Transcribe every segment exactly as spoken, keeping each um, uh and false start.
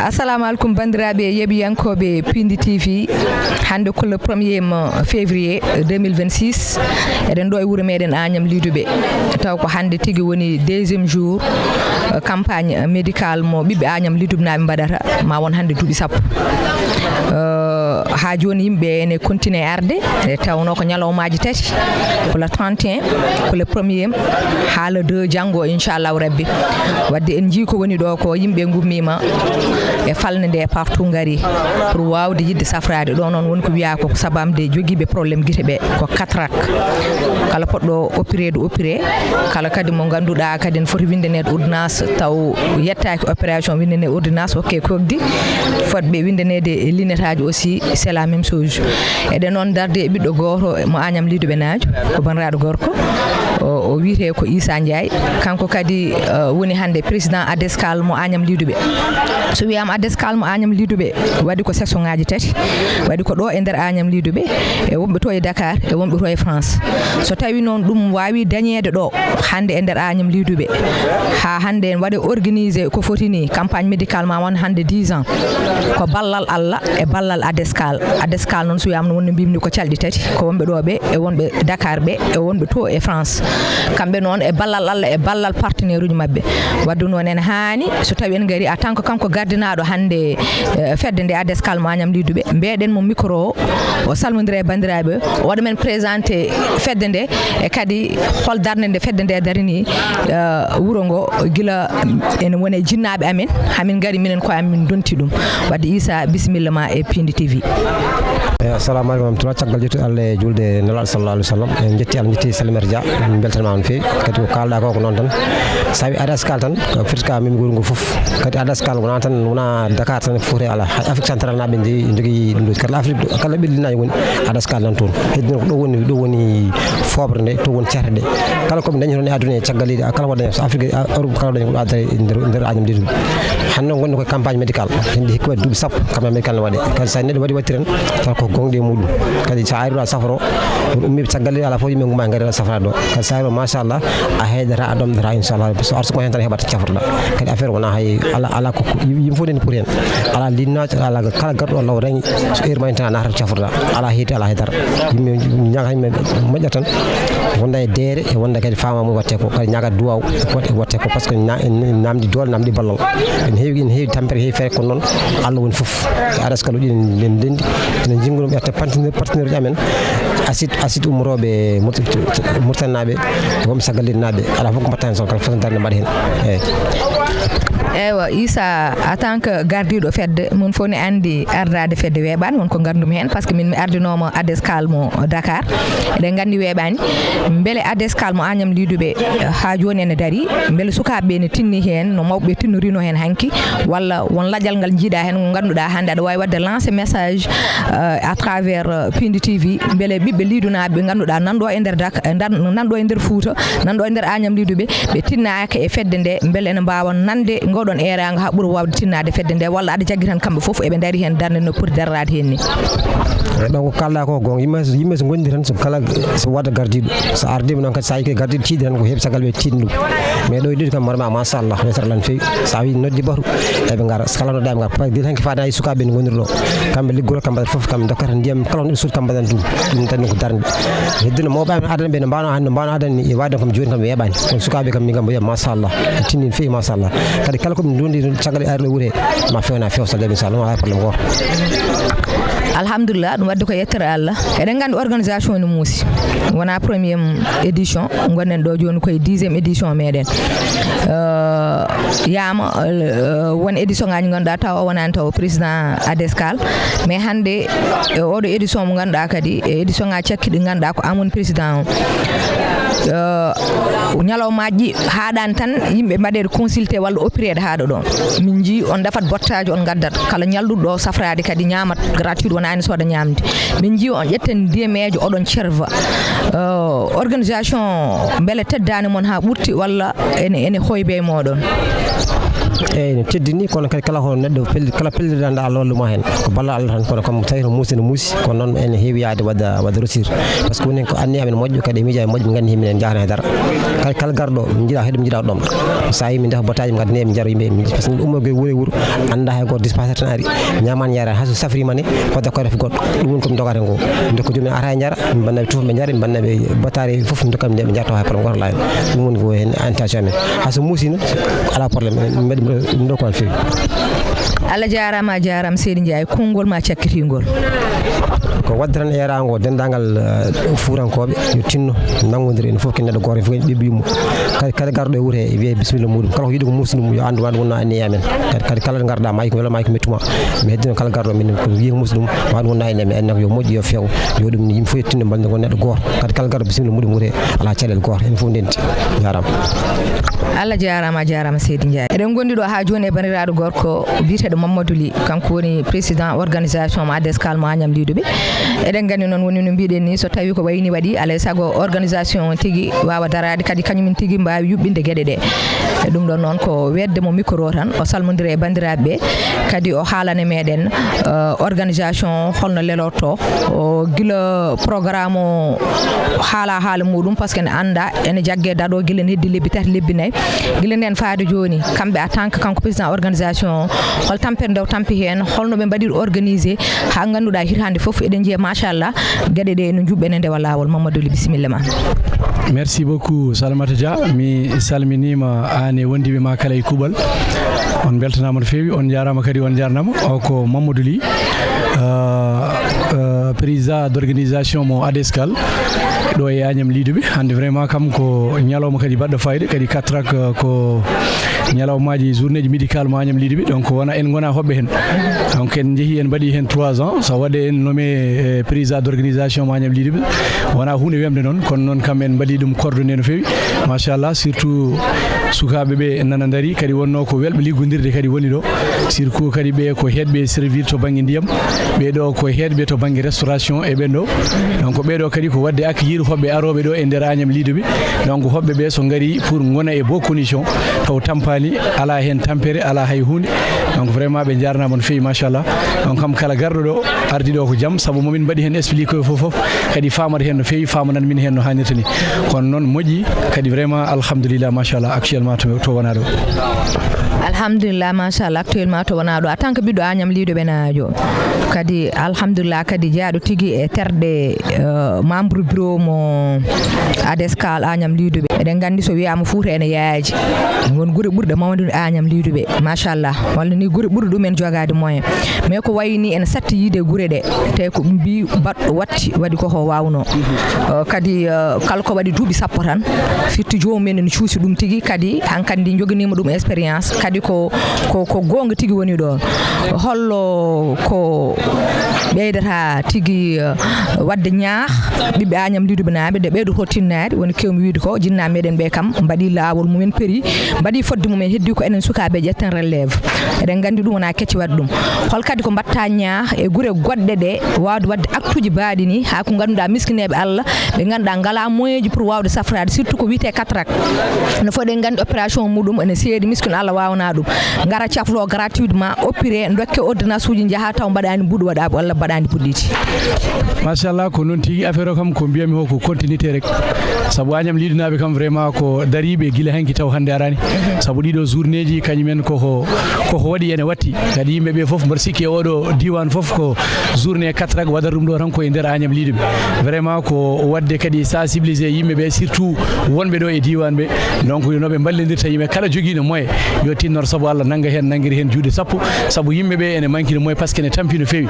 Assalamu alaikum, bandiraɓe yeɓiyankooɓe Pindi T V. Hannde ko le premier février deux mille vingt-six. Eɗen ɗo e wuro meɗen Agnam Lidoubé. Taw ko hannde tigi woni deuxième jour, euh, campagne médicale mo ɓiɓɓe Agnam Lidoubé naaɓe mbaɗata. Ma won hannde duuɓi sappo. Euh, haa jooni yimɓe ene continue e arde. E tawno ko ñalawmaaji tati. Ko le trente et un, ko le premier, haa le deux janngo, inchallahu rabbi. Wadde en njii ko woni ɗo ko yimɓe ngummiima e falnde nde partout ngari pour waawde yiɗde safraade. Ɗo noon woni ko wiyaa ko sabamde jogiiɓe problème gite ɓe ko cataracte. Kala poɗɗo opéré ɗo opéré, kala kadi mo ngannduɗaa kadi ne foti winndaneede ordonnance taw yettaaki opération, winndanee ordonnance, ok, kokdi fotɓe winndaneede e lunettes aji aussi, c'est la même chose. Eɗen noon darde e ɓiɗɗo gooto mo Agnam Lidoubé naajo, ko banndiraaɗo gorko. O, o wiyetee ko Issa Ndiaye. Kanko kadi, eh, woni hannde président ADESCAL mo Agnam Lidoubé. So wiyaama ADESCAL mo Agnam Lidoubé, waɗi ko section ŋaaji tati. Waɗi ko ɗo e nder Agnam Lidoubé, e wonɓe to e Dakar, e wonɓe to e France. So tawi noon ɗum waawi dañeede ɗo, hannde e nder Agnam Lidoubé, haa hannde en waɗe organisé ko foti ni, campagne médicale ma won hannde dix ans. Ko ballal Allah e ballal ADESCAL. ADESCAL noon, so wiyaama no woni no mbimmi ko calɗi tati, ko wonɓe ɗo ɓe, e wonɓe Dakar ɓe, e wonɓe to e France. Kamɓe noon e ballal Allah e ballal partenaire uji maɓɓe. Wadde noon en haani, so tawi en ngari en tant que kanko gardinaaɗo hannde, eh, fedde nde ADESCAL mo Agnam Lidoubé, mbeɗen mo micro o, o salmondira e banndiraaɓe, o waɗa men présenté fedde nde, e kadi hol darnde nde fedde nde darini, eh, wuro ngo gila ene woni e jinnaaɓe amen, hamin ngari minen koye amen min donti ɗum. Wadde Issa, bisimilla ma e Pindi T V. Eyi, assalamu aleykum wa rahmatullah. Caggal yettude Allah e juulde Nelaaɗo sallallahu alaihi wasallam, en njetti Allah, njetti Salimata Dia, min mbeltanima on feewi. Kadi ko kaalɗa ko, ko noon tan. Sawi ADESCAL tan, ko firti ka min nguuru ngu fof. Kadi ADESCAL wona tan, wona Dakar tan foti ala. Hay Afrique centrale naaɓe njeyi, njogii ɗum ɗo. Kala Afrique ɗo, kala ɓe linaji woni, ADESCAL nan toon. Heddino ko ɗo woni, ɗo woni fooɓre nde, to woni certe ɗe. Kala ko ɓe dañi toon e aduna e caggal leydi, kala ko dañi so Afrique, Europe, kala ko dañi ko ɗo addata e nder, nder Agnam Lidoubé. Hannde ngonno ko campagne médicale. Hende hikka waɗi duuɓi sappo, campagne médicale ne waɗe. Kadi sa neɗɗo waɗi wattiran, tawa ko gonɗi e muɗum. Kadi sa ari ɗo a safro, on ummi caggal leydi, ala fof yimɓe ngumma ngari aɗa safra ɗo. Kadi sa ari ɗo, machallah, a heedata, a ɗomɗata, inchallah. So arsugo heen tan heɓata cafroɗa. Kadi affaire wona hay ala, ala ko, ko yim-, yimɓe fof nani pour heen. Ala linnaajo, ala kala garɗo law dañi, so heure ma en tan a naatata cafroɗa. Ala heedi, ala heedara. Yimɓe ñaaga yimɓe moƴƴa tan. Wonda e deere, e wonda kadi faama mum watte ko. Kadi ñaaga duwaw, e watte ko, parce que na-, en, en namdi doole, namdi ballal. En heewi, en heewi tampere, heewi feere, kono noon Allah woni fof. E aras kala ɗin en ndenndi, ene njingo ɗum ƴetta partenaire, partenaire uji amen. Acide, acide ummorooɓe Maurit-, Mauritanie naaɓe, wonɓe caggal leydi naaɓe. Ala fof ko mbatta heen, so kala fof darnde mbaɗa heen. Eeyi. Eywa, Issa, en tant que gardiiɗo fedde, mon fof ne anndi ardaade fedde weeɓaani, won ko nganndumi heen, parce que min mi ardinooma ADESCAL mo Dakar. Eɗen nganndi weeɓaani. Mbele ADESCAL mo Agnam Lidoubé, haa jooni ene darii? Mbele sukaaɓe ɓe ne tinni heen, no mawɓe ɓe tinnorino heen hanki? Walla won lajal ngal njiiɗa heen, ngo ngannduɗaa hannde aɗa waawi waɗde lancer message, euh, à travers, euh, Pindi T V, mbele ɓiɓɓe Lido naaɓe ɓe ngannduɗaa nan ɗo e nder Dak-, eh, nan, nan ɗo e nder Fuuta, nan ɗo e nder Agnam Lidoubé, ɓe tinnaaka e fedde nde, mbele ene mbaawa nande ngoɗon eeraango haa ɓura waawde tinnaade fedde nde, walla aɗa jaggi tan kamɓe fof eɓe ndari heen darnde no poti daranaade heen ni? Eyi, ɗon ko kalɗa ko goonga. Yimɓe, yimɓe so ngondi tan, so kala, so waɗa gardiiɗo, so ardiima noon kadi, so a yii ko gardiiɗo tiiɗi tan, ko heewi caggal ɓe tiiɗi ɗum. Mais ɗo e Lido kam, vraiment, machallah, wesata lan feewi. So a wii noddi batu, eɓe ngara. So kala nodda, eɓe ngara. Par ce que gila hanki faade hay sukaaɓe ne ngondiri ɗo. Kamɓe liggoro, kamɓe mbaɗata fof, kamɓe dokkata ndiyam, kala wonɗo suudu, kamɓe mbaɗata ɗum. Ɗum tan ko darnde. Heddino mawɓe amen adana ɓe no mbaawno hannde, no mbaawno adana ni, e waade kam jooni kam weeɓaani. Kono sukaaɓe kam, min kam mbiya machallah. Ɓe tinni feewi machallah. Kadi kala ko ɓe ndundi caggal e ari ɗo wure, ma fewna few so jaɓi, inchallah, ma wawi problème goto. Alhamdulillah, ɗum wadde ko yettere Allah. Eɗen nganndi organisation ne muusi. Wona première édition, ngonɗen ɗo jooni koye dixième édition meɗen. Euh, yama, euh, won édition ngaji ngannduɗaa tawa o wonani taw président ADESCAL. Mais hannde, e oɗo édition mo ngannduɗaa kadi, e édition ngaji cakkiɗi ngannduɗaa ko an woni président o. Euh, ñalawmaaji ɗi haaɗani tan yimɓe mbaɗeede consulté walla opéreede haaɗa ɗo. Min njii on ndafat bottaaji, on ngaddat. Kala ñalluɗo ɗo safraade kadi ñaamat gratuit, wonani sooda ñaamde. Min njii on ƴetten ndiyameejo, oɗon cerva. Euh, organisation, mbele teddani mon haa ɓurti walla ene, ene hoybe e moɗon? Eyyi, no teddini, kono kadi kala ko neɗɗo pelli-, kala pellirɗo Allah, Allah wallu ma heen. Ko ballal Allah tan, kono kam tawi to muusi no muusi, kono noon ene heewi yaade wadda, wadda rosir. Par ce que woni ko anni amen moƴƴo, kadi e miijo amen moƴƴo, min nganndi himɓe en njaahna e dara. Kadi kala garɗo, min njiɗa heɗum, njiɗa ɗom. Sa yi min ndefa botaji, min ngaddi ne, min njaro yimɓe, min, par ce que ummo koye wuro e wuro, annda hay goto dispatch tan ari, ñaman yara, hay so safrima ne, fodde ko ref goɗɗo. Ɗum woni ko min dogata ngo. Nde ko joomum en ara e njara, min mbanna ɓe tufa ɓe njara, min mbanna ɓe batare fof, min dokka ɓe nde ɓe njarta hay problème goto laa hen. Ɗum woni ko hen intention men. Hay so muusino, ala problème, min mbaɗi ɗum ɗo ko no feewi. Allah jaaraama, a jaaraama seydi Ndiaye, konngol ma cakkitingol. Ko wadde tan e yaraango denndaangal, eh, fuurankoɓe yo tinno nanngondir en fof ko neɗɗo gooto fof en ɓiɓɓe yummo. Kadi kala garɗo e wuro he wiye bisimilla muɗum. Kala ko yiɗi ko muusni ɗum yo anndu wano wonno anniya amen. Kadi, kadi kala garɗa maayi ko wela maayi ko mettuma. Mi heddino kala garɗo min ko wiye ko muusni ɗum wano wonno anniya amen. Anniya ko yo moƴƴu yo feew. Yo ɗum ni yimɓe fof yo tinno mbalde ko neɗɗo gooto. Kadi kala garɗo bisimilla muɗum wuro he ala caɗeele gooto. En fof ndenti. Jaaraama. Allah jaaraama, a jaaraama seydi Ndiaye. Eɗen ngondi ɗo haa jooni e banndiraaɗo gorko biyeteeɗo Mamadou Ly, kanko woni président organisation mo Adescal mo Agnam Lidoɓe. Eɗen nganndi noon woni no mbiɗen ni, so tawi ko wayni waɗi, alay sago organisation on tigi waawa daraade, kadi kañum en tigi mbaawi yuɓɓinde geɗe ɗe. E ɗum ɗon noon ko weetde mo micro tan, o salmondira e banndiraaɓe ɓe, kadi o haalana meɗen, eh, organisation holno lelorto, o gila programme o haala haala muɗum, par ce que ene annda, ene jagge daɗo gila heddi lebbi tati, lebbi nayi. Gila nden faade jooni, kamɓe en tant que kanko président organisation o, hol tampere nde o tampi heen, holno ɓe mbaɗiri organisé, haa ngannduɗaa hitaande fof eɗen njiya machallah, geɗe ɗe no njuɓɓe ne ndewa laawol. Mamadou Ly, bisimilla ma. Merci beaucoup, Salamata Dia. Mi salminiima aan e wondiiɓe ma kala e kuuɓal. On mbeltanaama no feewi, on njaaraama kadi, on njaarnaama. O ko Mamadou Ly, euh, euh, président d'organisation mo Adescal, ɗo e Agnam Lidoɓe. Hannde vraiment kam ko ñalawma kadi baɗɗo fayida, kadi quatre ak, euh, ko ñalawmaaji journée ji médical mo Agnam Lidoɓe. Donc wona en ngona hoɓɓe heen. Donc en njehi en mbaɗi heen trois ans. So waɗde en nommé, euh, président d'organisation mo Agnam Lidoɓe. Wona huunde wemde noon, kono noon kam en mbaɗi ɗum coordonné no feewi. Machallah, surtout sukaaɓe ɓe nana ndaari, kadi wonno ko welɓe liggodirde kadi woni ɗo. Surtout kadi ɓe ko heedɓe servir to bannge ndiyam, ɓe ɗo ko heedɓe to bannge restauration e ɓen ɗo. Donc ɓe ɗo kadi ko waɗde accueillir hoɓɓe arooɓe ɗo e nder Agnam Lidoɓe. Donc hoɓɓe ɓe so ngari pour ngona e bonne condition, taw tampaani, ala heen tampere, ala hay huunde. Donc vraiment ɓe njaarnaama no feewi, machallah. Donc kam kala garɗo ɗo ardi ɗo ko jam, sabu momin mbaɗi heen expliqué fof fof, kadi faamata heen no feewi, faamanan min heen no haanirta ni. Kono noon moƴƴi, kadi vraiment alhamdulillah, machallah, actuellement to, to wona ɗo. Alhamdulillah, machallah, actuellement to wona ɗo. En tant que ɓiɗɗo Agnam Lidoɓe naajo, kadi alhamdulillah, kadi jeyaaɗo tigi e terɗe, eh, membre bureau mo Adescal Agnam Lidoɓe. Eɗen nganndi so wiyaama Fuuta ene yaaji. Won gure ɓurɗe mawnude Agnam Lidoɓe, machallah. Walla ni gure ɓurɗe ɗum en jogaade moyen. Mais ko wayi ni ene satti yiide gure ɗe, te ko mbi baɗɗo watti, waɗi ko ko waawno. Eh, kadi, eh, kala ko waɗi duuɓi sappo tan, firti joomum en ene cuusi ɗum tigi, kadi hankadi ndi joginiima ɗum expérience, kadi ko, ko, ko goonga tigi woni ɗoon. Hollo ko ɓeydata tigi, eh, waɗde ñaax ɓiɓɓe Agnam Lidoɓe naaɓe nde ɓeydoto tinnaade, woni kewmi wiide ko jinnaaɓe meɗen ɓe kam mbaɗi laawol mumen, peri, mbaɗi fodde mumen, heddi ko enen sukaaɓe ƴetten relève. Eɗen nganndi ɗum wona kecci waɗi ɗum. Hol kadi ko mbaɗta ñaax e gure goɗɗe ɗe waawde waɗde acte uji baaɗi ni, haa ko ngannduɗaa miskineeɓe Allah, ɓe ngannduɗaa ngalaa moyen ji pour waawde safraade, surtout ko wiyetee cataracte. No foti eɗen nganndi opération muɗum ene seeri, miskin Allah waawanaa ɗum. Ngara caflo gratuitement, opéré, dokke ordonnance uji, njaha taw mbaɗaani mbuɗu waɗa walla mbaɗaani buɗɗiti. Machallah, ko noon tigi, affaire o kam ko mbiyami o ko continuité rek. Sabu Agnam Lido naaɓe kam vraiment ko dariiɓe gila hanki taw hannde araani. Sabu ɗiɗo journée ji kañumen koko, koko waɗi ene watti. Kadi yimɓe ɓe fof mboɗo sikki e oɗo diiwaan fof ko journée quatre ak waɗata ɗum ɗo tan ko e nder Agnam Lidoɓe. Vraiment ko waɗde kadi sensibiliser yimɓe ɓe, surtout wonɓe ɗo e diiwaan ɓe. Donc no ɓe mballondirta yimɓe, kala jogiiɗo moyen yo tinnor sabu Allah, nannga heen, nanngiri heen juuɗe sappo, sabu yimɓe ɓe ene manki no moyen, par ce que ene tampi no feewi.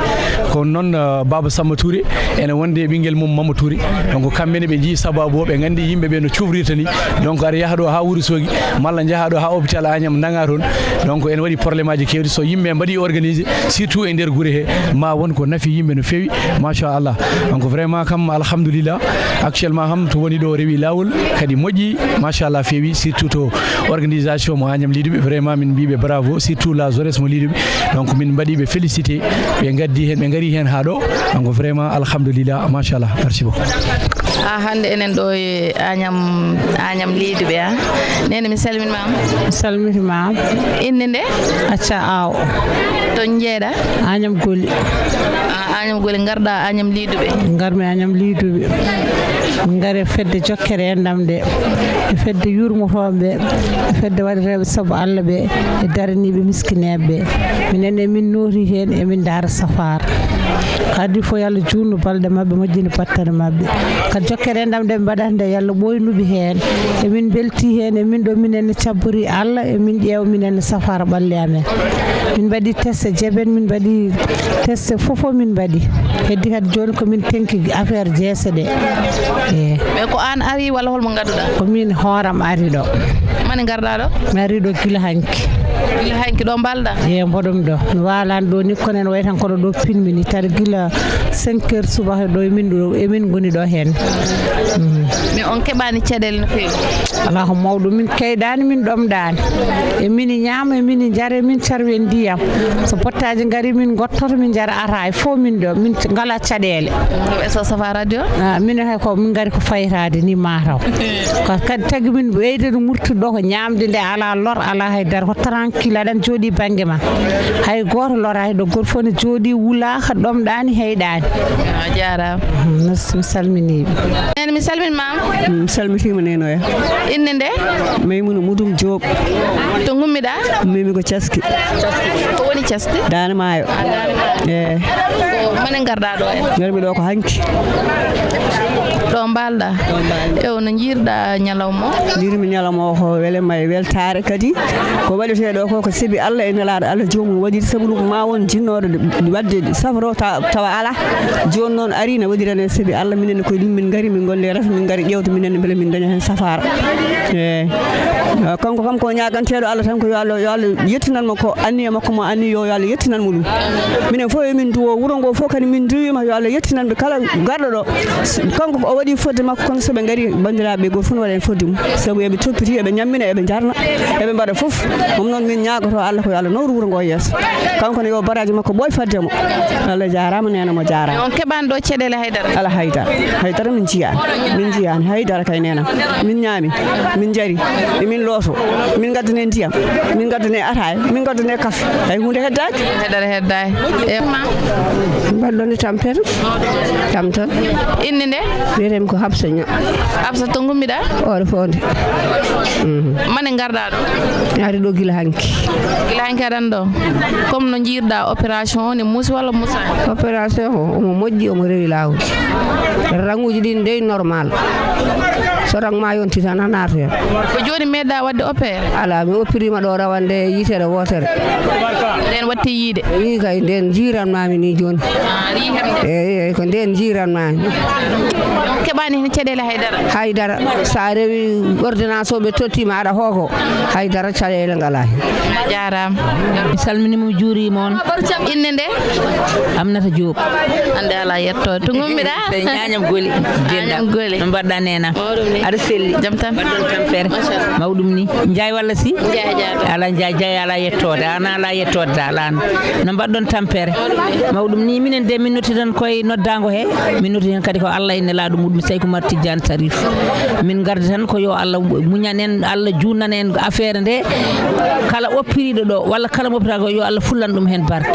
Kono noon, euh, Baaba Samma Touré ene wonde e ɓinngel mum Mamma Touré. Donc kamɓe ne ɓe njii sababu o, ɓe nganndi yimɓe ɓe no cufrirta ni. Donc aɗa yaha ɗo haa Wourossogui, malla njaha ɗo haa hôpital Agnam, nanga toon. Donc ene waɗi problème aji keewɗi. So yimɓe mbaɗi organisé, surtout e nder gure he, ma won ko nafi yimɓe no feewi, machallah. Donc vraiment kam, alhamdulillah, actuellement kam to woni ɗo rewi laawol, kadi moƴƴi, machallah, feewi, surtout to organisation mo Agnam Lidoɓe. Vraiment min mbiɓe bravo, surtout la jeunesse mo Lidoɓe. Donc min mbaɗi ɓe félicité, ɓe ngaddi heen, ɓe ngari heen haa ɗo. Donc vraiment alhamdulillah, machallah, merci beaucoup. A hannde enen ɗo e Agnam, Agnam Leyduɓe, a? Neene, mi salminimaama. Mi salminimaama. Innde nde? Acca Aw. To njeeɗa? Agnam Goli. A, Agnam Goli, ngarɗa Agnam Leyduɓe? Ngarmi Agnam Leyduɓe. Ngare fedde jokkere enɗam nde. E fedde yurmotooɓe ɓe. E fedde waɗireeɓe sabu Allah ɓe. E daraniiɓe miskineeɓe ɓe. Minen emin nooti heen, emin ndaara safaara. Kadi fof yo Allah juutnu balɗe maɓɓe, moƴƴina battane maɓɓe. Kadi jokkere enɗam nde ɓe mbaɗata nde, yo Allah ɓooynu ɓe heen. Emin mbeltii heen, emin ɗo minen ne cabbori Allah, emin ƴeewa minen ne safaara ɓalli amen. Min mbaɗi test jabet, min mbaɗi test fof fof min mbaɗi. Heddi kadi jooni ko min tenki affaire jeese ɗe. Eeh. Mais ko aan ari walla hol mo ngadduɗaa? Ko min hooram ari ɗo. Mani ngarɗaa ɗo? Mi ari ɗo gila hanki. Gila hanki ɗo mbalɗa? Eeh, mboɗo mi ɗo. Mi waalaani ɗo ni, kono ene wayi tan kono ɗo pinmi ni. Tari gila cinq heures subaka ɗo emin ɗo, emin ngoni ɗo heen. Mhm. Mais on keɓaani caɗeele no feewi? Alaa ko mawɗo, min kaydaani, min ɗomɗaani. E min ñaama, e min njara, e min carwa ndiyam. So pottaaji ngari, min ngottoto, min njara. Ataa e fof min ɗo, min ngalaa caɗeele. Ɗum est-ce que safa radio? Ah, minen hay ko min ngari ko faytaade ni mataw. Ko kadi tagi min ɓeydude murtude ɗo ko ñaamde nde alaa lor, alaa hay dara, ko tranquille, aɗa jooɗii bannge ma. Hay gooto loraani ɗo, gooto fof ne jooɗii, wulaaka, ɗomɗaani, heyɗaani. A jaaraama. Mhm, merci, mi salminii ɓe. Neene, mi salminimaama. Mi salmitiima, neene oya. Innde nde? Maymuna Mudum Joob. To ngummiɗaa? Ummiimi ko Caski. Ko woni Caski? Daande Maayo. A, Daande Maayo. Eeh. Ko mane ngarɗaa ɗo en? Ngarmi ɗo ko hanki. Ɗo mbalɗa? Ɗo mbalɗa. Ewo, no njiirɗa ñalawma o? Njiirmi ñalawma o ko welema e weltaare kadi. Ko waɗetee ɗo ko, ko sabi Allah e nelaaɗo Allah joomum waɗi, sabu ɗum ma won jinnooɗo waɗde safaro ta-, tawa alaa. Jooni noon ari ne waɗirane sabi Allah, minen ne koye ɗum min ngari, min gonde rata, min ngari ƴeewde minen ne mbele min daña heen safaara. Eey. Kanko kam ko ñaaganteeɗo Allah tan, ko yo Allah, yo Allah yettinan mo ko anniya makko mo anni, yo, yo Allah yettinan mo ɗum. Minen fof emin nduwo, wuro ngo fof kadi min nduwiima, yo Allah yettinan ɓe kala garɗo ɗo. Kanko ko o waɗi fodde makko, kono so ɓe ngari, banndiraaɓe, gooto fof ne waɗa heen fodde mum. Sabu eɓe toppiti, eɓe ñammina, eɓe njarna, eɓe mbaɗa fof. Ɗum noon min ñaagoto Allah ko yo Allah nawru wuro ngo yeeso. Kanko ne yo baraaji makko ɓooy fadde mo. Allah jaaraama, neene mo jaaraama. On keɓaani ɗo caɗeele haydara? Alaa haydara. Haydara min njiyaani. Min njiyaani haydara kay, neene. Min ñaami, min njari, min looto, min ngaddane ndiyam, min ngaddane ataaya, min ngaddane kafe. Hay huunde heddaaki. Haydara heddaaki. E ma? Mbaɗɗon e tampere? Jam tan. Innde nde? Mbiyetee-mi ko Habsa Ña. Habsa, to ngummiɗaa? Hoore Foonde. Mhm. Mane ngarɗaa ɗo? Mi ari ɗo gila hanki. Gila hanki aɗa ɗo? Comme no njiirɗaa opération o, ne muusi walla muusaani? Opération o, omo moƴƴi, omo rewi laawol. Raŋuuji ɗin dey normal. So raŋ ma yonti tan a naata heen. Ko jooni meeɗaa waɗde opéré? Alaa, mi oppiriima ɗo rawande yitere wootere. Nden watti yiide? Ii kay, nden njiiranmaami ni jooni. A, ri hemde. Eey, eey, ko nden njiiranmaami. Keɓaani heen caɗeele haydara? Haydara. So a rewi ordonnance o, ɓe tottiima aɗa hooko, haydara caɗeele ngalaa heen. A jaaraama. Mi salminiima, mi juuriima on. Innde nde? Aminata Diop. Hannde alaa yettoode. To ngummiɗaa? Sey Ñaañam Goli. Ñaañam Goli. No mbaɗɗaa, neena? Mawɗum ni. Aɗa selli? Jam tan. Mbaɗɗon tampere? Machallah. Mawɗum ni. Njaay walla si? Njaay, Njaay. Alaa Njaay, Njaay alaa yettoode. Aan alaa yettoode, alaa aan. No mbaɗɗon tampere? Mawɗum ni. Mawɗum ni. Minen de, min noddi tan koye noddaango he. Min noddi tan kadi ko Allah e nelaaɗo muɗum, Sayku Umar Tijjaan Sarif. Min ngardi tan ko yo Allah muñan en, Allah juutnan en affaire nde. Kala oppiriiɗo ɗo walla kala mo oppiraaka, yo Allah fullan ɗum heen barke.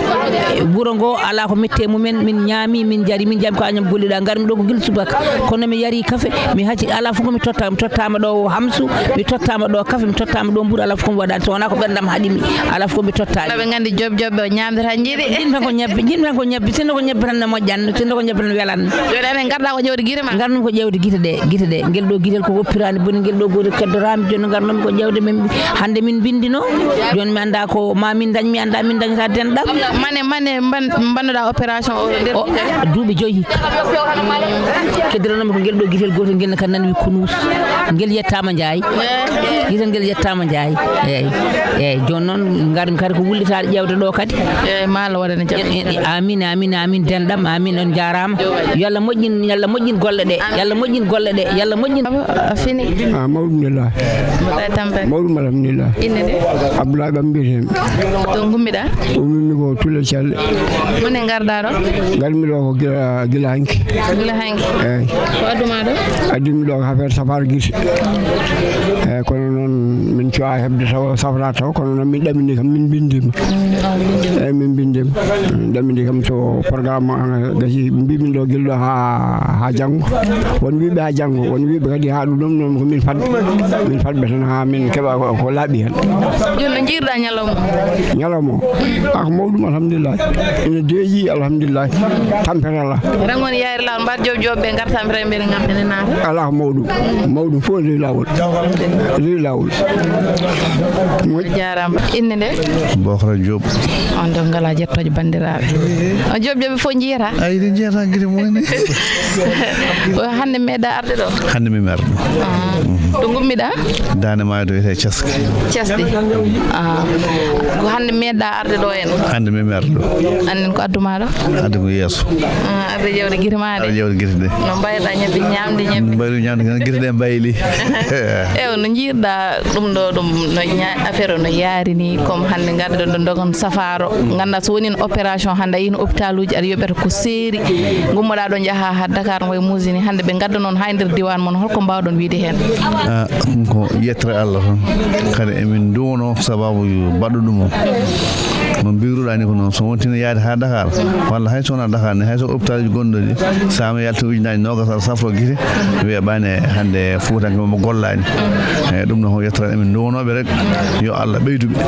Wuro ngo alaa ko metti e mumen, min ñaami, min njari, min njami ko Agnam Goli ɗa, ngarmi ɗo ko gila subaka. Kono mi yari kafe, mi hacci, alaa fof ko mi totta, mi tottaama ɗo hamsu, mi tottaama ɗo kafe, mi tottaama ɗo mburu, alaa fof ko mi waɗaani, so wonaa ko ɓerndam haɗimi, alaa fof ko mi tottaani. Ɓe nganndi job job ɓe ñaamde tan njiɗi. Jiɗmi tan ko ñebbe, jiɗmi tan ko ñebbe, sinno ko ñebbe tan ne moƴƴan, sinno ko ñebbe tan welan. Jooni aɗa ngarɗa ko ƴeewde gite ma? Ngarnumi ko ƴeewde gite ɗe, gite ɗe. Ngel ɗo gitel ko woppiraani boni, ngel ɗo gootel keddoraami, jooni ngarnumi ko ƴeewde min, hannde min mbinndino. Jooni mi annda ko ma min dañ, mi annda min dañata denɗam. Mane, mane mban-, mbannoɗa opération o nder O, gite? Duuɓi joyi hikka. Keddiranoomi ko ngel ɗo gitel gootel, ngel ne ka nanwi kun. Ngel yettaama Njaay. Gite ngel yettaama Njaay. Eeyi. Eeyi, jooni noon ngarmi kadi ko wullitaade ƴeewde ɗo kadi. Eeyi, maa Allah waɗane jam. Eeyi, eeyi, amin, amin, amin, denɗam, amin, on njaaraama. Yo Allah moƴƴin, yo Allah moƴƴin golle ɗe. Yo Allah moƴƴin golle ɗe. Yo Allah moƴƴin. A fini? A, mawɗum, alhamdulillah. Mbaɗa e tampere? Mawɗum, alhamdulillah. Innde nde? Abdoulaye Bam mbiyetee mi. To ngummiɗaa? Ummimi ko Tulle Calle. Mone ngarɗaa ɗo? Ngarmi ɗo ko gila, gila hanki. Gila hanki. Eeyi. Ko adduma ɗo? Addimi ɗo ko affaire safara gite. Eeyi, kono noon min cuwa heɓde taw safara taw, kono noon min ɗamini kam, min mbinndima. Mm, on mbinndima. Eeyi, min mbinndima. Ɗamini kam to programme o, ana gasi mbimin ɗo gila ɗo ha, ha janngo. Won wiɓe ha janngo, won wiɓe kadi ha ɗum ɗum ɗum ko min fadɓe. Min fadɓe tan ha min keɓa ko, ko laaɓi hen. Jooni no njiiruɗaa ñalawma o? Ñalawma o? Ah, ko mawɗum, alhamdulillah. Ina deeƴi, alhamdulillah. Tampere alaa. Rangoon yaari laawol, mbaɗ job job ɓe ngarta mbere mbere ngam ene naata. Alaa ko mawɗum. Mawɗum fof rewi laawol. Rewi laawol. Moƴƴi. Jaaraama. Innde nde? Bookra Diop. On ɗon ngalaa jettooje banndiraaɓe. On Diop Diop fof njiyata? Ay, ɗe njiyata gite mumen. O hannde meeɗa arde ɗo? Hannde mi arde. Ah. To ngummiɗaa? Daande Maayo to wiyetee Caski. Casɗi. Ah. Ko hannde meeɗa arde ɗo en? Hannde mi arde ɗo. Annden ko addu maa ɗo? Addu ko yeeso. Ah, arde ƴeewde gite maa ɗe? Arde ƴeewde gite ɗe. No mbayruɗaa ñebbe ñaamde ñebbe? Mbayru ñaamde ñaamde gite ɗe mbayli. Ewa, no njiiruɗaa ɗum ɗo, ɗum no ña-, affaire o no yaari ni, comme hannde ngarɗen ɗo dogon safaro. Nganndaa so woni opération hannde a yino hôpital uji aɗa yoɓete ko seeri. Ngummoɗaa ɗo njaha ha Dakar ngoye musini. Hannde ɓe ngadda noon ha e nder diwan mon, holko mbawɗon wiide heen? Ah, ɗum ko yettere Allah tan. Kadi emin nduwono sababu baɗɗo ɗum o. No mbiruɗaa ni ko noon, so wonti no yaade ha Dakar, walla hay so wonaa Dakar ne, hay so hôpital uji gonɗo ɗi, so mi yalti ujunaaji noogas aɗa safro gite, wiya ɓaane hannde Fuutanke mo gollaani. Eeyi, ɗum noon ko yettere emin nduwonooɓe rek, yo Allah ɓeydu ɓe.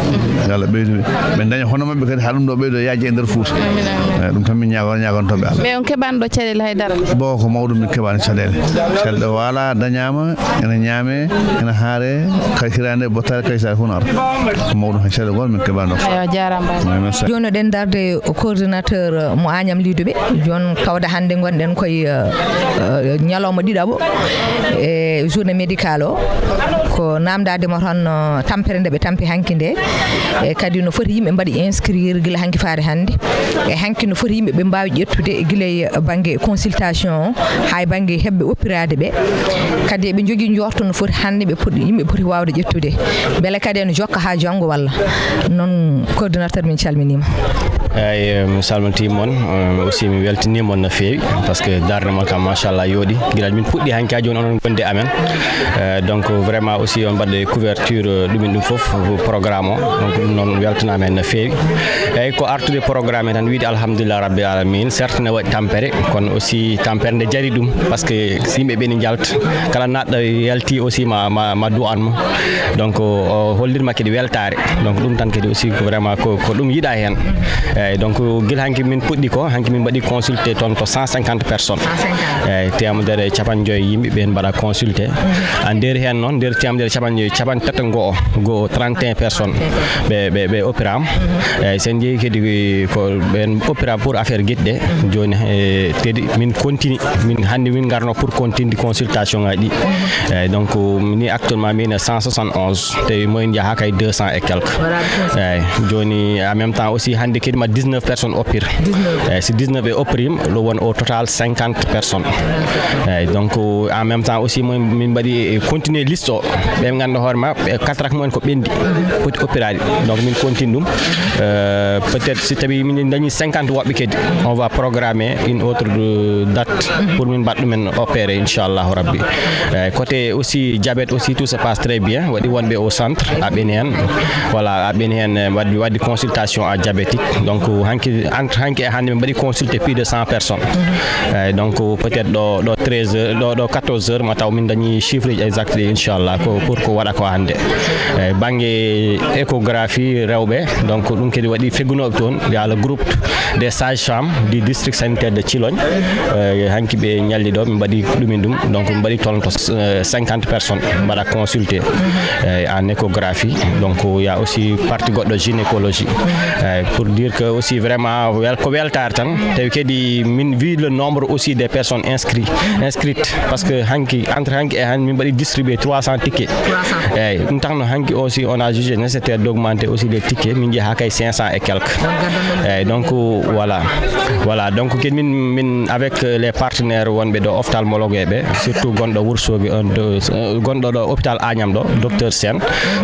Yo Allah ɓeydu ɓe. Ɓe ndaña hono maɓɓe kadi, haa ɗum ɗo ɓeydo yaajde e nder Fuuta. Eeyi, ɗum tan min ñaago-, ñaagantooɓe Allah. Mais on keɓaani ɗo caɗeele hay dara? Bo ko mawɗum min keɓaani caɗeele. Caɗeele ɗo waala, dañaama, ene ñaame, ene haare, kay hiraande, bottaare, kay saare fof no ara. Ko mawɗum hay caɗeele gooto min keɓaani ɗo. Aywa, jaaraama. Merci. Jooni eɗen darde coordinateur mo Agnam Lidoɓe. Jooni tawde hannde ngonɗen koye, eh, eh, ñalawma ɗiɗaɓo e journée médicale o. Ko namdade mo tan, eh, tampere nde ɓe tampi hanki nde. E kadi no foti yimɓe mbaɗi inscrire gila hanki faade hannde. E hanki no foti yimɓe ɓe mbaawi ƴettude gila e bannge consultation o, haa e bannge heɓɓe oppiraade ɓe. Kadi eɓe njogii njorto no foti hannde ɓe poti, yimɓe poti waawde ƴettude. Mbele kadi ene jokka haa janngo walla? Noon, coordinateur, min calminiima. Eeyi, mi salmitiima on, eh, aussi mi weltiniima on no feewi, parce que darnde mon kam, machallah, yooɗi. Gila min puɗɗi hanki haa jooni, onon ngondi e amen. Eh, donc, vraiment aussi, on mbaɗa couverture, eh, ɗumen ɗum fof, programme o. Donc, ɗum noon weltanaama en no feewi. Eeyi, ko artude programme he tan, wiide alhamdulillah rabbil alamin. Certes, ne waɗi tampere, kono aussi tampere nde jari ɗum, parce que yimɓe ɓe ne njalta. Kala naɗɗo yalti aussi ma, ma, ma du'an mo. Donc, o, o hollirma kadi weltaare. Donc, ɗum tan kadi aussi ko vraiment ko, ko ɗum yiɗaa heen. Eeyi, donc, gila hanki min puɗɗi ko, hanki min mbaɗi consulté toon to cent cinquante personnes. Cent cinquante. Eeyi, teemedere e capanɗe joyi yimɓe ɓeen mbaɗa consulté. Mhm. A nder heen noon, nder teemedere e capanɗe joyi, capanɗe tati e go'o, go'o, trente et un personnes. Trente et un. Ɓe, ɓe, ɓe opéraama. Mhm. Eeyi, so en njehii kadi ko ɓeen opéra pour affaire giɗɗe. Mhm. Jooni, e, kadi min continue, min hannde min ngarno pour continue consultation ngaji ɗi. Mhm. Eeyi, donc, ni actuellement min e cent soixante et onze, tawi moyen njaha kay deux cents et quelques. Voilà. Eeyi, jooni en même temps aussi hannde kadi ma dix-neuf personnes oppir. Dix-neuf. Eeyi, si dix-neuf e oppirima, ɗo won au total cinquante personnes. Eeyi, donc, en même temps aussi min, min mbaɗi continuer liste o. Ɓe nganndu hoore ma, ɓe quatre ak mumen ko ɓenndi, poti oppiraade. Donc, min continue ɗum. Euh, peut-être si tawi min dañi cinquante woɓɓe kadi, on va programmer une autre, euh, date pour min mbaɗa ɗumen opéré, inchallahu rabbi. Euh, côté aussi diabète aussi, tout se passe très bien. Waɗi wonɓe au centre, a ɓeni heen. Voilà, a ɓeni heen, euh, waɗi, waɗi consultation à diabétique. Donc, hanki, entre hanki e hannde, min mbaɗi consulté plus de cent personnes. Mhm. Eeyi, donc, peut-être ɗo, ɗo treize heures, ɗo, ɗo quatorze heures, ma taw min dañi chiffre ji exact ɗi, inchallah, ko pour ko waɗa ko hannde. Eeyi, bannge échographie rewɓe, donc, ɗum kadi waɗi feggunooɓe toon, il y a le groupe des sages-femmes du district sanitaire de Thilogne. Eeyi, hanki ɓe ñalli ɗo, min mbaɗi ɗumen ɗum, donc, min mbaɗi toon to, euh, cinquante personnes mbaɗa consulté, eeyi, en échographie. Donc, il y a aussi partie goɗɗo gynécologie, eeyi, pour dire que Aussi vraiment wel ko weltaare tan, tawi kadi min vu le nombre aussi des personnes inscrits inscrites, parce que hanki entre hanki e han min mbaɗi distribué trois cents tickets. Eyyi, ɗum taxno hanki aussi on a jugé nécessaire d'augmenter aussi les tickets, min jeeha kay cinq cents et quelques. Eyyi, donc voilà. Voilà, donc kadi min min avec les partenaires wonɓe ɗo ophtalmologue ɓe, surtout gonɗo Wourossogui un de gonɗo ɗo hôpital Agnam ɗo, docteur Sène.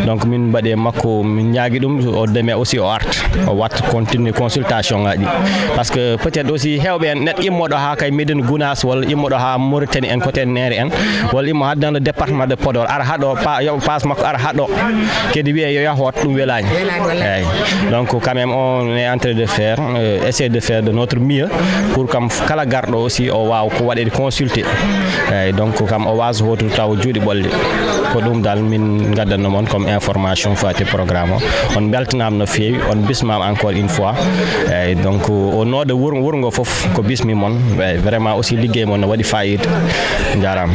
Donc min mbaɗi e makko, min ñaagi ɗum o deme aussi o arta, o watta continue consultation ngaji ɗi. Parce que peut-être aussi hewɓe en neɗɗo immoɗo ha kay Médina Gounass walla immoɗo ha Mauritanie en, côté Néré en, walla immo ha dans le département de Podor, ara haɗo pa yoɓa passe makko ara haɗo, kadi wiye yo yah hoot, ɗum welani. Eyyi. Donc quand même on est en train de faire euh, essayer de faire de notre mieux pour kam kala garɗo aussi o wawa ko waɗede consulté. Eyyi, donc kam o wasa hoto taw juuɗe ɓolle. Ko ɗum dal min gaddanno mon comme information fati programme o. On beltanama no feewi, on bismama encore une fois. Eyyi, donc au nom de wuro wuro ngo foof ko bismi mon. Eyyi, vraiment aussi liggey mon no waɗi fayida. Jarama.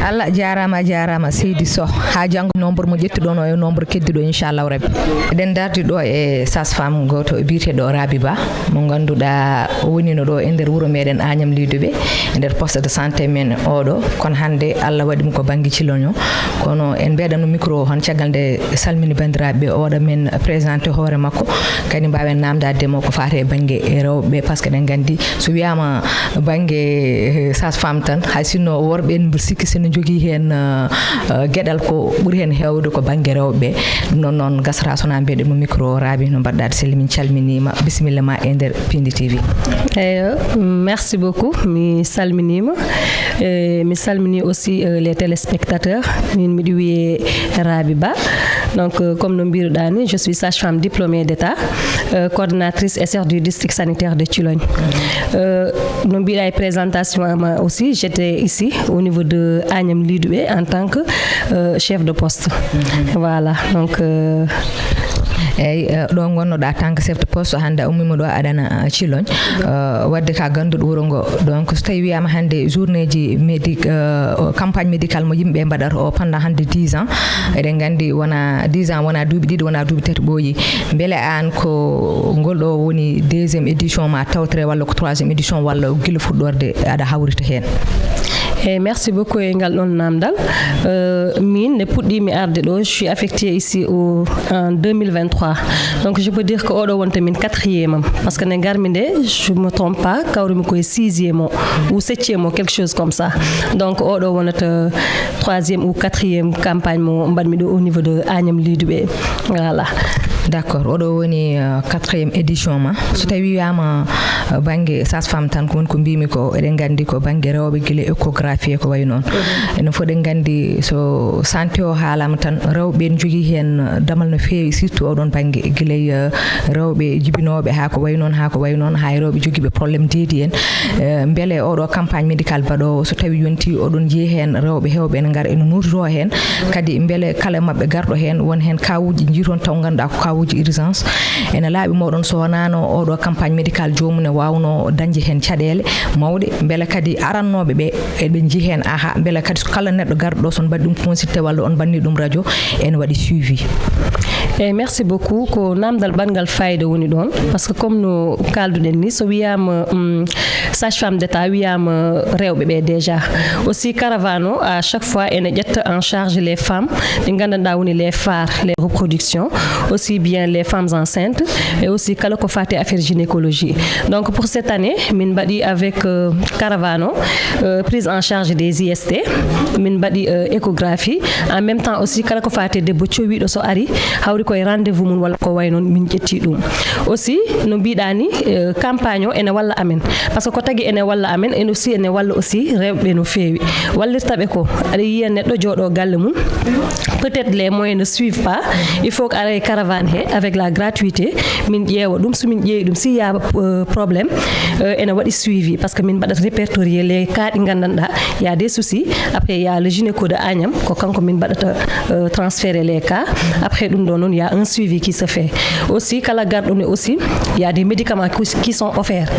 Allah jarama, a jarama seydi Sow. Ha janggo nombre mo ƴettuɗon o e nombre keddiɗo inchallahu rabbi. Eɗen dardi ɗo e sage femme goto biyeteɗo Rabi Ba, mo ganduɗa o wonino ɗo e nder wuuro meɗen Agnam Liduɓe, e nder poste de santé men oɗo. Kono hande Allah waɗi mo ko banggue Cilogne. Kono en mbeɗanno micro o han, caggal nde salmini bandiraɓe, o waɗa men présenté hoore makko, kadi mbawen namdade mo ko fate e banggue rewɓe, par ce que eɗen gandi so wiyama banggue sage femme tan, hay sinno worɓe en mbiɗa sikki sene jogui hen gueɗal ko ɓuuri hen hewde ko banggue rewɓe. Ɗum noon noon gasata sona mbeɗen mo micro o. Rabi, no mbaɗɗa? Aɗa selli, min calminima, bisimilla ma e nder Pindi T V. Eyyo, merci beaucoup. Mi salminima. Euh, mi salmini aussi euh, les téléspectateurs. Min mbiɗo wiyee Rabi Ba. Donc euh, comme no mbiruɗa ni, je suis sage-femme diplômée d'état, euh, coordonnatrice S R du district sanitaire de Cilogne. Euh, no mbiɗa e présentation ama aussi, j'étais ici au niveau de Agnam Liduɓe en tant que euh, chef de poste. Voilà, donc euh, eyyi, ɗo gonnoɗa tant que chef de poste, hande a ummima ɗo aɗana Cilogne. Wadde ka ganduɗo wuuro ngo, donc so tawi wiyama hande journée ji médic campagne médicale mo yimɓe mbaɗata o pendant hande dix ans, eɗen gandi wona dix ans, wona duuɓi ɗiɗi, wona duuɓi tati ɓooyi. Beele an ko ngol ɗo woni deuxiéme édition ma tawtere, walla ko troisiéme édition, walla guila fuɗɗorde aɗa hawrita hen? Eyyi, merci beaucoup e ngal ɗon namdal. Euh, min nde puɗɗimi arde ɗo, je suis affectée ici au, en deux mille vingt-trois. Donc je peux dire que oɗo wonta min quatrième am, par ce que nde garmi nde, je me trompe pas, kawrumi koye sixième o ou septième o, quelque chose comme ça. Donc oɗo wonata troisième ou quatrième campagne mo mbaɗmi ɗo au niveau de Agnam Liduɓe. Voilà. D'accord, oɗo woni euh, quatrième édition ma. So tawi wiyama euh, banggue sage femme tan, ko woni ko mbimi ko, eɗen gandi ko banggue rewɓe guila échographie e ko wayi noon. Enen fof eɗen gandi so santé o haalama tan, rewɓe ne jogui hen damal no fewi, surtout oɗon banggue, guilay euh, rewɓe jibinoɓe ha ko wayi noon, ha ko wayi noon, ha e rewɓe joguiɓe problème deedi en. Euh, beele oɗo campagne médical baɗowo, so tawi yonti, oɗon jeeyi hen rewɓe hewɓe ene gara ene nurtito hen, kadi beele kala mabɓe garɗo hen, won hen kawuji jiiton taw ganduɗa ko kawuji urgence? Ene laaɓi moɗon so wonano oɗo campagne médical, jomum ne wawno dañde hen caɗele mawɗe, beele kadi arannoɓe ɓe eɓe jii hen aha, beele kadi so kala neɗɗo garɗo ɗo, son mbaɗi ɗum consulté walla on mbanni ɗum radio, ene waɗi suivi? Eyyi, merci beaucoup. Ko namdal bangal fayida woni ɗon, par ce que comme no kalduɗen ni, so wiyama um, sage femme d'état, wiyama rewɓe ɓe déjà. Aussi caravane o à chaque fois ene ƴetta en charge les femmes ɗi gandanɗa woni les phares, les reproductions, aussi bien les femmes enceintes et aussi kala ko fati affaire gynécologie. Donc pour cette année min mbaɗi avec euh, caravane o euh, prise en charge des I S T, min mbaɗi euh, échographie, en même temps aussi kala ko fati debbo cowiɗo so ari, hawri koye rendez-vous mum walla ko way noon, min ƴetti ɗum. Aussi no mbiɗa ni euh, campagne o ene walla amen, par ce que ko tagi ene walla amen, en aussi ene walla aussi rewɓe no fewi. Wallirtaɓe ko aɗa yiya neɗɗo jooɗo galle mum, peut-être les moyens ne suivent pas, il faut ko ara e caravane he avec la gratuité, min ƴeewa ɗum, so min ƴeewi ɗum, si ya euh, problème euh, ene waɗi suivi, par ce que min mbaɗat répertorier les cas ɗi gandanɗa y a des soucis. Après y a le gynéco de Agnam, ko kanko min mbaɗata euh, transférer les cas. Après ɗum ɗo noon y a un suivi qui se fait. Aussi kala garɗo ne aussi y a des médicaments qui, qui sont offerts.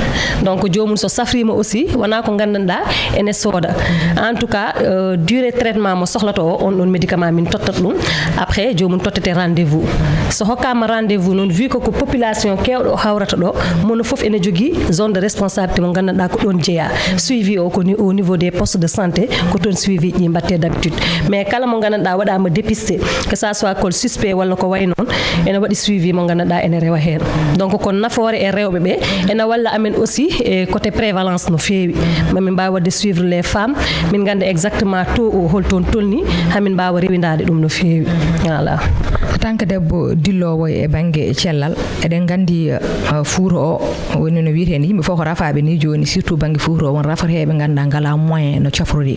Donc jomum so safrima aussi wona ko gandanɗa ene sooda. En tout cas euh, durée traitement mo sohlata o, on ɗon médicament min tottat ɗum. Après jomum tottete rendez-vous. So Kama rendez-vous noon, vu que ko population keewɗo o hawrata ɗo, mono fof ene jogii zone de responsabilité mo nganndanɗaa ko ɗoon jeyaa. Suivi o ko ni au niveau des postes de santé, ko toon suivi ɗi mbaɗtee d'habitude. Mais kala mo nganndanɗaa waɗaama dépisté, que ça soit col suspect walla ko wayi noon, ene waɗi suivi mo nganndanɗaa ene rewa heen. Donc ko nafoore e rewɓe ɓe, ene walla amen aussi e côté prévalence no feewi. Ma min mbaawi waɗde suivre les femmes, min ngannda exactement taux o hol toon tolni, hamin mbaawa rewindaade ɗum no feewi. Voilà. Tan ko debbo dilloowo e bannge cellal, eɗen nganndi, uh, Fuuta o woni no wiyetee ni, yimɓe fof ko rafaaɓe ni jooni, surtout bannge Fuuta o, won rafateeɓe ngannduɗaa ngalaa moyen no cafrori.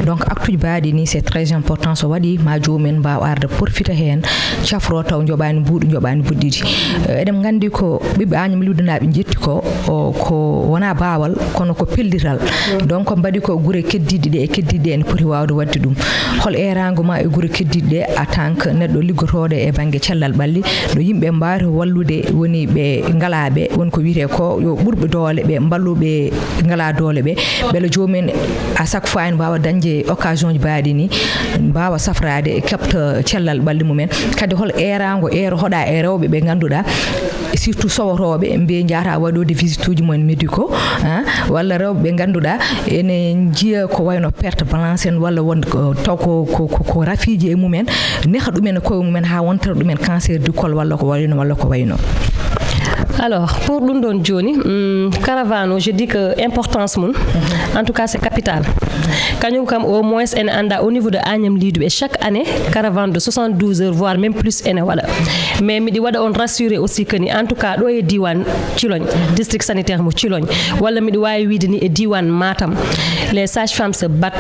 Donc acte uji mbaɗi ni, c'est très important, so waɗi ma joomum en mbaaw arde porfita heen, cafro taw njoɓaani mbuuɗu, njoɓaani mbuuɗi ɗiɗi. Uh, eɗen nganndi ko ɓiɓɓe Agnam Lihdu na ɓe njetti ko, o, ko wonaa baawal, kono ko pellital. Donc mbaɗi ko gure keddiiɗe ɗe e keddiiɗe ɗe ene poti waawde waɗde ɗum. Hol eeraango ma e gure keddiiɗe ɗe en tant que neɗɗo liggotooɗo e bannge cellal ɓalli, no yimɓe mbaawata wallude woni ɓe ngalaa ɓe, woni ko wiyetee ko yo ɓurɓe doole ɓe mballu ɓe ngalaa doole ɓe, mbele joomum en à chaque fois ene mbaawa dañde occasion ji mbaɗi ni, mbaawa safraade, keɓta cellal ɓalli mum en. Kadi hol eeraango eero hoɗa e rewɓe ɓe ngannduɗaa, surtout sowotooɓe, ɓe njahata waɗoyde visite uji mumen médicaux, ah, walla rewɓe ɓe ngannduɗaa ene njiya ko wayno perte blanche en, walla won ko, taw ko, ko, ko, ko rafiiji e mumen, neha ɗumen e koye mumen haa wontata ɗumen cancer du col walla ko wayno, walla ko wayno. Alors, pour ɗum ɗoon jooni, hum, caravane o, je dis que importance mum, en tout cas, c'est capital. Kañum kam, au moins, ene annda au niveau de Agnam Lihdu ɓe, chaque année, caravane de soixante-douze heures, voire même plus, ene waɗa. Mais miɗi waɗa on rassuré aussi que ni, en tout cas, ɗo e diiwaan Thilogne, district sanitaire mo Thilogne, walla miɗo waawi wiyde ni e diiwaan Matam, les sages-femmes se battent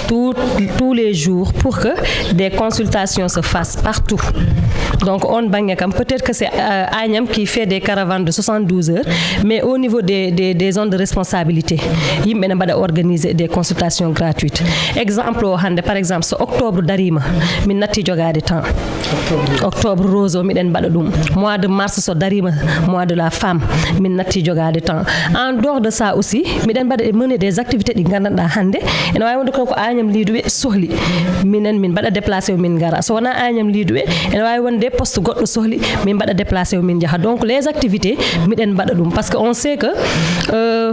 tout, tous les jours pour que des consultations se fassent partout. Donc on bannge kam, peut-être que c'est, euh, Agnam qui fait des caravanes de soixante-douze heures, mais au niveau des, des, des zones de responsabilité, yimɓe ne mbaɗa organiser des consultations gratuites. Exemple o hannde, par exemple, so octobre dariima, min natti jogaade temps. Octobre rose o, miɗen mbaɗa ɗum. Mois de mars so dariima, mois de la femme, min natti jogaade temps. En dehors de ça aussi, miɗen mbaɗa e mener des activités ɗi nganndanɗaa hannde ene waawi wonde ko Agnam Lihdu ɓe sohli, minen min mbaɗa déplacé o, min ngara. So wonaa Agnam Lihdu ɓe, ene waawi wonde poste goɗɗo sohli, min mbaɗa déplacé o, min njaha. Donc les activités, miɗen mbaɗa ɗum, parce que on sait que, euh,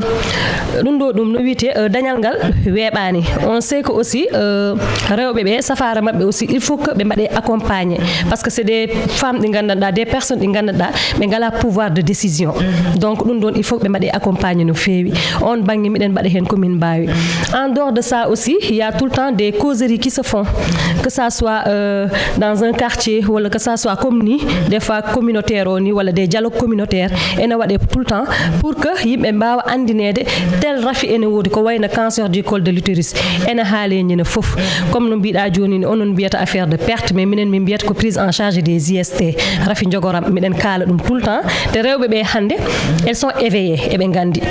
ɗum ɗo, ɗum no wiyetee, euh, dañal ngal weeɓaani. On sait que aussi, euh, rewɓe ɓe, safaara maɓɓe aussi, il faut que ɓe mbaɗe accompagné, parce que c'est des femmes ɗi nganndanɗaa, des personnes ɗi nganndanɗaa ɓe ngalaa pouvoir de décision. Donc ɗum ɗoon, il faut que ɓe mbaɗe accompagné no feewi. On bannge, miɗen mbaɗa heen ko min mbaawi. En dehors de ça aussi, il y a tout le temps des causeries qui se font, que ça soit, euh, dans un quartier, walla que ça soit comme ni, des fois communautaire o ni, walla des dialogues communautaires ene waɗe tout le temps, pour que yimɓe mbaawa anndineede tel rafi ene woodi, ko wayno cancer du col de l'utérus, ene haalee ñande fof. Comme no mbiɗa jooni ni, onon mbiyata affaire de perte, mais minen min mbiyata ko prise en charge des I S T, rafi njogoram, miɗen kaala ɗum tout le temps. Te rewɓe ɓe hannde, elles sont éveillées, eɓe nganndi.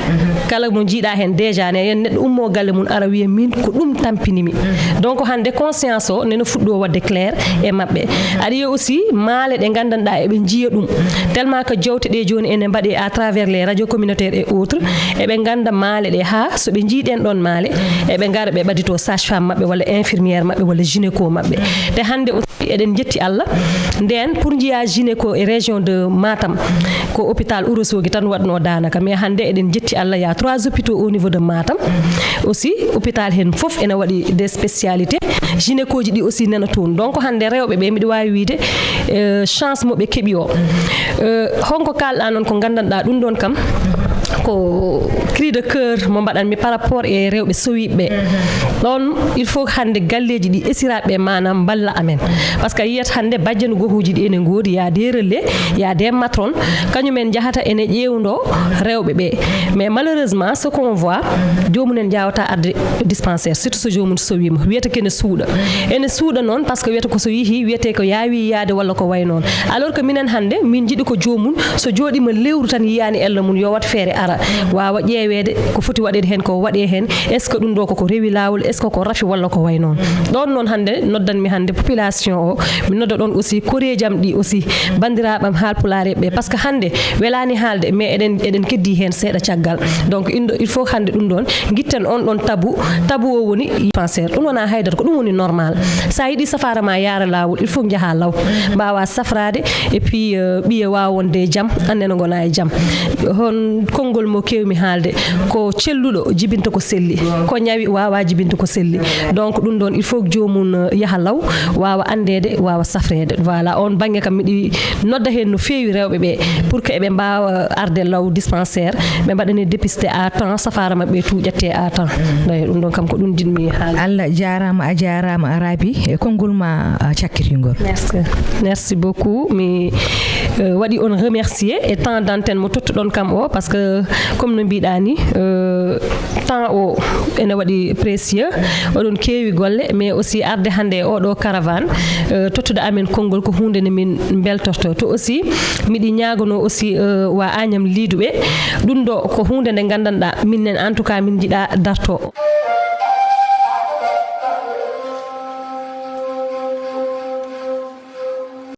Kala mo njiiɗa heen déjà, ne, yen neɗɗo ummo galle mum ara wiya, min ko ɗum tampini mi. Donc hannde conscience o nena fuɗɗo waɗde clair e maɓɓe. Aɗa yiya aussi maale ɗe nganndanɗaa eɓe njiya ɗum. Tellement que jewte ɗe jooni ene mbaɗe à travers les radios communautaires et autres, eɓe ngannda maale ɗe, haa so ɓe njii ɗen ɗon maale, eɓe ngara ɓe ɓadito sage-femme maɓɓe walla infirmière maɓɓe walla gynéco maɓɓe. Te hannde aussi eɗen njetti Allah. Nden pour njiya gynéco e région de Matam, ko hôpital Ourossogui tan waɗno daanaka, mais hannde eɗen njetti Allah, il y a trois hôpitaux au niveau de Matam. Aussi hôpital heen fof ene waɗi des spécialités. Gynécoji ɗi aussi nana toon. Donc hannde rewɓe ɓe, miɗo waawi wiyde, euh, chance mo ɓe keɓi o. Euh, honko kaalɗa noon ko nganndanɗaa ɗum ɗon kam ko cri de cœur mo mbaɗanmi par rapport e rewɓe sowiiɓe ɓe. Ɗon il faut hannde galleeji ɗi esiraaɓe ɓe maanaam mballa amen. Parce que a yiyat hannde bajjenu gohuuji ɗi ene ngoodi, y a des relais, y a des matrones, kañum en njahata ene ƴeewndo rewɓe ɓe. Mais malheureusement, ce qu'on voit, joomum en njaawata arde dispensaire, surtout so joomum sowiima, wiyata ko ene suuɗa. Ene suuɗa noon, parce que wiyata ko so yehii, wiyete ko yaawi yaade walla ko wayi noon. Alors que minen hannde, min njiɗi ko joomum, so jooɗiima lewru tan yiyaani ellee mum, yo waɗ feere ara, waawa ƴeew Ƴeeweede ko foti waɗeede heen, ko waɗee heen, est ce que ɗum ɗo koko rewi laawol, est ce que ko rafi walla ko way noon? Ɗoon noon hannde noddanmi hannde population o, mi nodda ɗoon aussi koreeji am ɗi aussi, banndiraaɓe am haalpulaar ɓe, parce que hannde welaani haalde, mais eɗen, eɗen keddii heen seeɗa caggal. Donc, indo, il faut hannde ɗum ɗoon ngitten on ɗoon tabu, tabu o woni dispensaire. Ɗum wonaa haydara, ko ɗum woni normal. So a yiɗi safaara ma yaara laawol, il faut njaha law, mbaawa safraade, et puis, euh, ɓiye waawa wonde e jam, anne no ngona e jam. Hon konngol mo keewmi haalde, ko celluɗo jibinta ko selli, ko ñawi waawa jibinta ko selli. Donc, ɗum ɗoon, il faut joomum, euh, yaha law, waawa anndeede, waawa safreede. Voilà, on bannge kam miɗi nodda heen no feewi rewɓe ɓe, pour que eɓe mbaawa arde law dispensaire, ɓe mbaɗane dépisté à temps, safaara maɓɓe tout ƴette à temps. Ɗum ɗoon kam ko ɗum njiɗmi haalde. Allah jaaraama, a jaaraama, a Rabi, e konngol ma, a, cakkitingol. Merci. Merci beaucoup. Mi, euh, waɗi on remercier e temps d'antenne mo tottuɗon kam o, parce que comme no mbiɗa ni, euh, temps o ene waɗi précieux, oɗon keewi golle, mais aussi arde hannde e oɗo caravane, euh, tottude amen konngol ko huunde nde min mbeltorto. To aussi, miɗi ñaagono aussi, euh, wa Agnam Liiduɓe, ɗum ɗo ko huunde nde nganndanɗaa, minen en tout cas min njiɗa darto.